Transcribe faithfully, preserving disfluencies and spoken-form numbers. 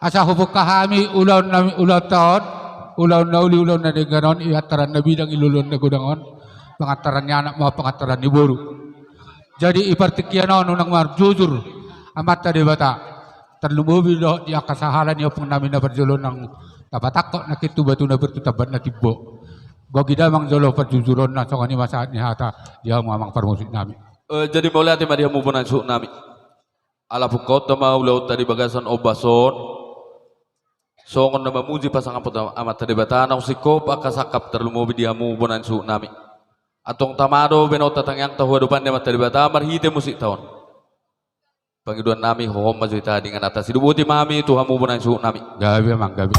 Asa hubungka hami ulaon nami, ulaonta on, ulaon na uli, ulaon na denggan on, i antaran na bidang, i loloan na godang on, pangantaran ni anak ma, pangantaran ni boru. Jadi i partingkian on unang marjujur Amanta Debata. Tarlumobi dohot di angka sahala ni ompung nami na parjolo nang tapatangkok nangkin tu batu na pir, tu tambat na timbo. Gogi damang jolo parjujuronna, songon i ma sahat ni hata di hamu amang parmusik nami. Eh, jadi mauliate ma di hamu bona ni suhut nami. Ala pungkaonta ma ulaonta di bagasan ombas on, songon na mamuji pasangaphon Amanta Debata, naung singkop angka sangkap, tarlumobi di hamu bona ni suhut nami. Antong tama do bahenonta, tangiangta tu adopan ni Amanta Debata marhite musikta on. Pangidoan nami, hohom ma jo hita di ingananta, sidok boti ma hami tu hamu bona ni suhut nami. Gabe amang, gabe.